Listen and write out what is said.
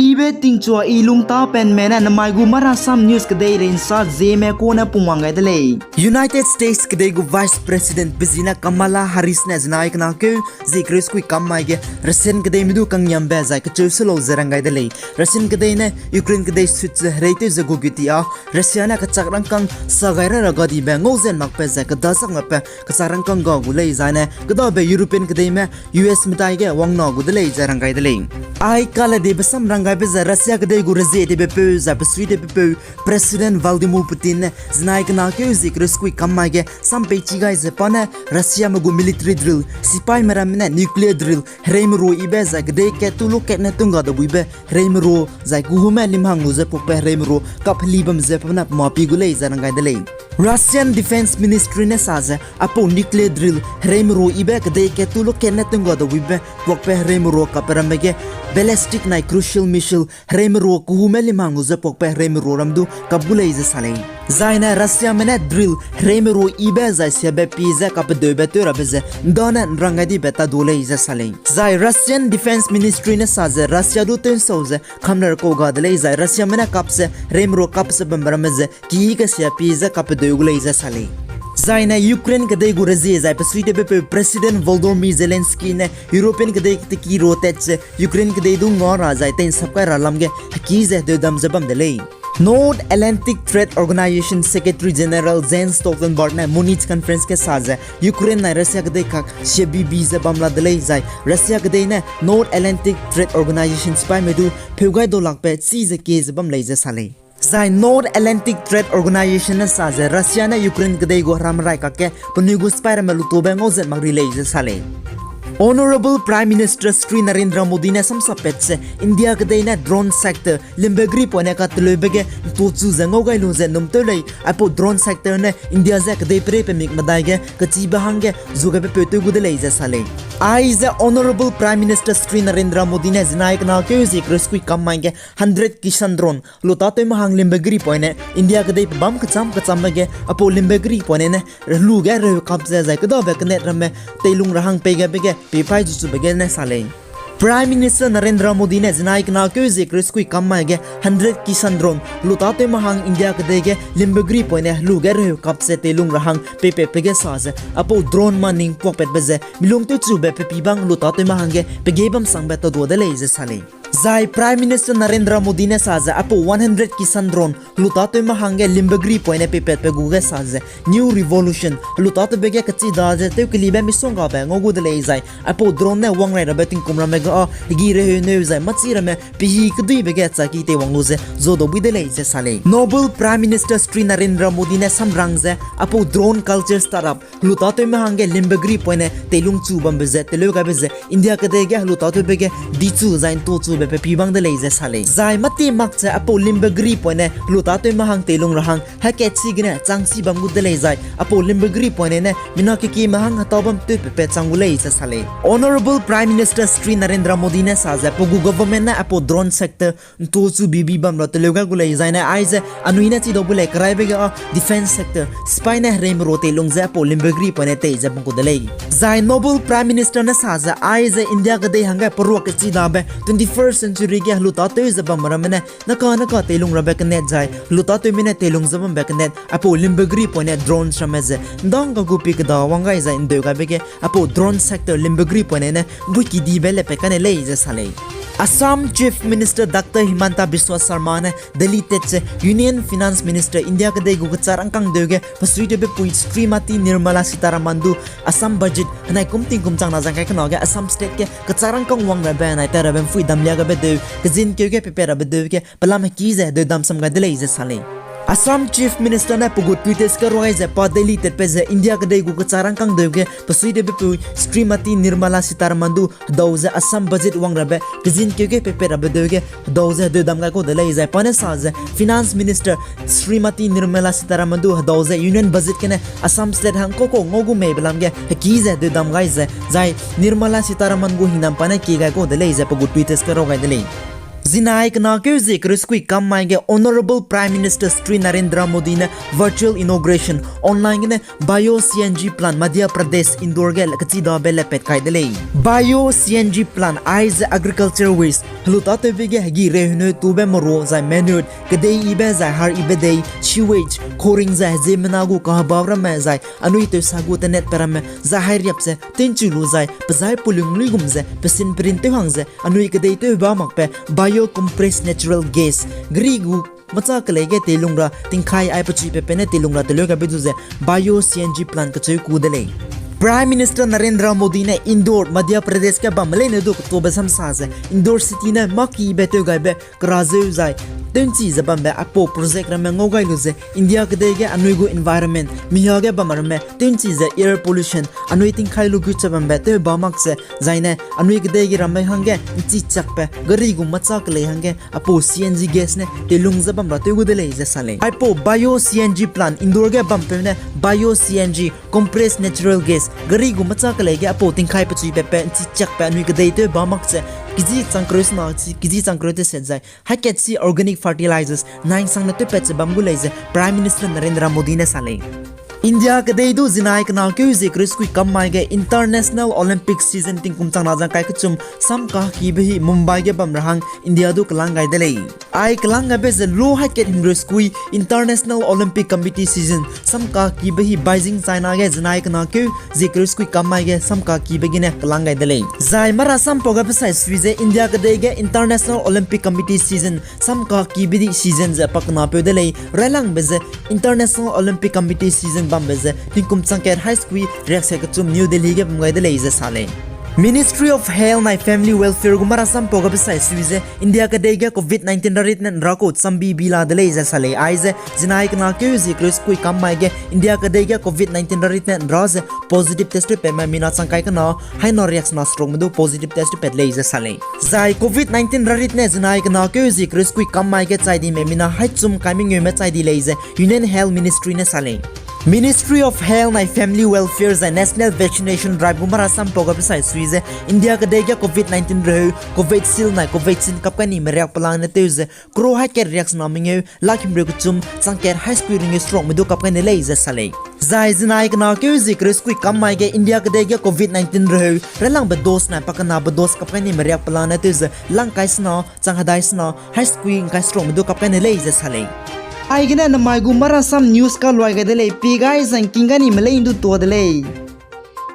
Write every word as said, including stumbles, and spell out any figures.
Ibe tingchua i lungtapenme ne namai gu Marasam News kedeirei nsa Zeme kune pungwang gai de lei. United States kedei gu Vice President pe zi ne Kamala Harris ne zinai kena keu zie kereu sekui kam mai ge Russian kedeime du kangiambe zai kecheu se lau ze rang gai de lei. Russian kedei ne Ukraine kedei sut ze hereitew ze gu gu ti â, Russia ne kechak rangkâng sa gai ra ra gadibe ngau zen makbe zai keda sak makbe kechak rangkâng ga gu lei zai ne kedabe European kedeime U S medai ge wangna gu de lei ze rang gai de lei. Ai kaledibe sam rang gaibe ze Russia kedei gu rezie tewbepeu zai pesui tewbepeu President Vladimir Putin ne zinai kena keu zie kereu sekui kam mai ge sam peichi gai ze pa ne Russiame gu military drill, sipaime ramme ne nuclear drill, hereime ru ibe zai kedei kat tu lu kat ne tungga de buibe hereime ru, zai kehume limhang lu ze puakbe hereime ru kap heli bam ze pa ne pema pi gu lei ze rang gai de lei. Russian Defense Ministry ne sa ze aipau nuclear drill hereime ru ibe kedei kat tu lu kat ne tungga de buibe puakbe hereime ru kappe ramme ge ballistic nai cruise missile hereime ru kehume limhang lu ze puakbe hereime ru ram du kap gu lei ze sa lei. Zai ne Russiame ne drill hereime ru ibe zai siabe pi ze kapedeube tew rabe ze ndane nrang gai dibe tadu lei ze sa lei. Zai Russian Defense Ministry ne sa ze Russia du tew'nsau ze kamler kau ga de lei zai Russiame ne kap ze hereime ru kap ze bambe ramme ze ki kesia pi ze kapedeu gu lei ze sa lei. Zai ne Ukraine kedei gu rezie zai pesui tewbepeu President Volodymyr Zelensky ne European kedei teki ru tat ze Ukraine kedei du nga ra zai tei'nsap kai ra lam ge heki ze hedeudam ze bam de lei. North Atlantic Trade Organization Secretary General Jens Stoltenberg ne Munich Conference ge sa ze Ukraine nai Russia kedei kak siabibi ze bam la de lei zai Russia kedei ne North Atlantic Trade Organization sipaime du pheu gai dau lakbe chî ze kie ze bam lei ze sa lei. Zai North Atlantic Trade Organization ne sa ze Russia ne Ukraine kedei gu heram rai kakge penui gu sipai ramme lutube ngau zet mak ri lei ze sa lei. Honourable Prime Minister Shri Narendra Modi ne samsap pat ze India kedei ne drone sector limbe gri poine kateleube ge ntuchu ze ngau gai lu ze num tew lei, aipau drone sector ne India ze kedei perei pemik medai ge kechibe hangge zu gaibe peu tew gu de lei ze sa lei. Aize Honourable Prime Minister Shri Narendra Modi ne zinai kena keu zie kereu sekui kam mai ge hundred Kishan drone lu tâtewme hang limbe gri poine India kedei pebâm kechâm kechâmbe ge aipau limbe gri poine ne helu ge reheu kap ze zai kedabe kenet ramme teilung ra hang pei gaibe ge peipai zuchube gene sa lei. Prime Minister Narendra Modi ne zinai kena keu zie kereu sekui kam mai ge hundred Kishan drone lu tâtewme hang India kedei ge limbe gri poine helu ge reheu kap ze teilung ra hang peipatbe ge sa ze aipau drone ma ning puakpatbe ze milung tewchube pe pî bang lu tâtewme hangge pegei bam sangbe tadua de lei ze sa lei. Zai Prime Minister Narendra Modi ne sa ze aipau one hundred Kishan drone lu tâtewme hangge limbe gri poine peipatbe gu ge sa ze new revolution lu tâtewbe ge kechida ze tewkelibe misonggabe ngau gu de lei zai aipau drone ne wang rai rabe tingkum ramme ga â hegî reheu neu zai mâchi ramme pehî keduibe ge chaki teiwang lu ze zuadau bui de lei ze sa lei. Noble Prime Minister Shri Narendra Modi ne samrang ze aipau drone culture startup lu tâtewme hangge limbe gri poine teilung chu bambe ze teleu gaibe ze India kedei ge helu tâtewbe ge dichu zai ntuchube pe pî bang de lei ze sa lei. Zai mâti mak ze aipau limbe gri poine helu tâtewme hang teilung ra hang hekatchi gene changchi bam gu de lei zai aipau limbe gri poine ne mina kekieme hang hetau bam tewpepat chang gu lei ze sa lei. Honourable Prime Minister Shri Narendra Modi ne sa ze pe gu government ne aipau drone sector ntuchu bibi bam ra teleu gai gu lei zai ne aize anui ne chidau bu lei keraibe ge â defence sector sipai ne hereime ru teilung ze aipau limbe gri poine tei ze bam gu de lei. Zai Noble Prime Minister ne sa ze aize India kedei hangge peruak kechidabe twenty-first century ge helu tâtew ze bam ramme ne naka naka teilung rabe kenet zai helu tâtewme ne teilung ze bambe kenet aipau limbe gri poine drones ramme ze ndang ga gu pi keda wang gai zai ndeu gaibe ge aipau drone sector limbe gri poine ne buikidibe lepat kane lei ze sa lei. Assam Chief Minister Doctor Himanta Biswa Sarma ne Delhi tat ze Union Finance Minister India kedei gu kechârangkang deu ge pesuitewbe pui Shrimati Nirmala Sitharaman du Assam budget henai kum tingkum chang na zang kai kena ge Assam state ge kechârangkang wang rabe henai tat rabe mpui damlia gabe deu kezin keu ge pepat rabe deu ge pelam heki ze deu dam sam gai de lei ze sa lei. Assam Chief Minister ne pe gu Twitter ge ruai ze pa Delhi tatpat ze India kedei gu kechârangkang deu ge pesuitewbe pui Shrimati Nirmala Sitharaman du hedau ze Assam budget wang rabe kezin keu ge pepat rabe deu ge hedau ze deu dam gai kau de lei zai pa ne sa ze Finance Minister Shrimati Nirmala Sitharaman du hedau ze Union budget gene Assam state hang kau kau ngau gu meibe lam ge heki ze deu dam gai ze zai Nirmala Sitharaman gu hingnam pa ne kie gai kau de lei ze pe gu Twitter ge rau gai de lei. Zinai kena keu zie kereu sekui kam mai ge Honourable Prime Minister Shri Narendra Modi ne virtual inauguration online gene Bio C N G plant Madhya Pradesh Indore ge kechidabe lepat kai de lei. Bio C N G plant aize agriculture waste, helu tâtewbe ge hegi rehuneu tube mero zai manure, kedei yibe zai har yibe dei, sewage, koring zai heziemmena gu kahebabe ramme zai anui tewsa gu tenetbe ramme zai hairiap ze tew'nchu lu zai pezai pelung luigum ze pesin perin tew hang ze anui kedei tewba makbe bio compressed natural gas geri gu macha kelei ge teilung ra tingkai ai pechui pepe ne teilung ra teleu gaibe du ze Bio C N G plant kecheu ku de lei. Prime Minister Narendra Modi ne Indore, Madhya Pradesh ge bamme leine du ketobe samsa ze Indore city ne mâ kibe tew gaibe kera zeu zai tew'nchi ze bambe aipau project ramme ngau gai lu ze India kedei ge anui gu environment, mihage bam ramme tew'nchi ze air pollution, anui tingkai lu gut ze bambe tewba mak ze, zaine anui kedei ge ramme hangge ’nchi chakbe geri gu macha kelei hangge aipau C N G gas ne teilung ze bam ra tew gu de lei ze sa lei. Aipau Bio C N G plant Indore ge bampeu ne Bio C N G, compressed natural gas, geri gu macha kelei ge aipau tingkai pechui pepe ’nchi chakbe anui kedei tewba mak ze, kiji chang kereu sena, kiji chang kereu teset zai haikat si organic fertilizers nai'nsangne tewpat ze bam gu lei ze Prime Minister Narendra Modi ne sa lei. India kedei du zinai kena keu zie kereu sekui kam mai ge International Olympic season tingkum chang na zang kai kechum sam kakibe hi Mumbai ge bam ra hang India du kelang gai de lei. Ai kelang gaibe ze lu haikat himreu sekui International Olympic Committee season sam kakibe hi Beijing, China ge zinai kena keu zie kereu sekui kam mai ge sam kakibe gene kelang gai de lei. Zai marasam pau gaibe sai sui ze India kedei ge International Olympic Committee season sam kakibe di season ze pakenapeu de lei. Railangbe ze International Olympic Committee season bambe ze tingkum chang kat hai sekui riakse kechum New Delhi ge bam gai de lei ze sa lei. Ministry of Health nai Family Welfare gu marasam pau gaibe sai sui ze India kedei ge covid nineteen rarit ne nra kau chambi bi la de lei ze sa lei. Aize zinai kena keu zie kereu sekui kam mai ge India kedei ge covid nineteen rarit ne nra ze positive test tewpatme mina chang kai kena haina riaksena serukme du positive test tewpat lei ze sa lei. Zai covid nineteen rarit ne zinai kena keu zie kereu sekui kam mai ge chai dime mina haichum kai mengeume chai di lei ze Union Health Ministry ne sa lei. Ministry of Health nai Family Welfare zai National Vaccination Drive gu marasam pau gaibe sai sui ze India kedei ge covid nineteen reheu Covishield nai Covaxin kap kai nime riak pelang ne tew ze crore haikat riaksena mengeu lakh himreu kechum chang kat hai sekui ringeu serukme du kap kai ne lei ze sa lei. Zai zinai kena keu zie kereu sekui kam mai ge India kedei ge covid nineteen reheu railangbe dose nai pakenabe dose kap kai nime riak pelang ne tew ze lang kai sena chang hedai sena hai sekui ngkai serukme du kap kai ne lei ze sa lei. Aigene namai gu marasam news kaluai gai de lei, pi gai zangking gai nime lei ndu tua de lei.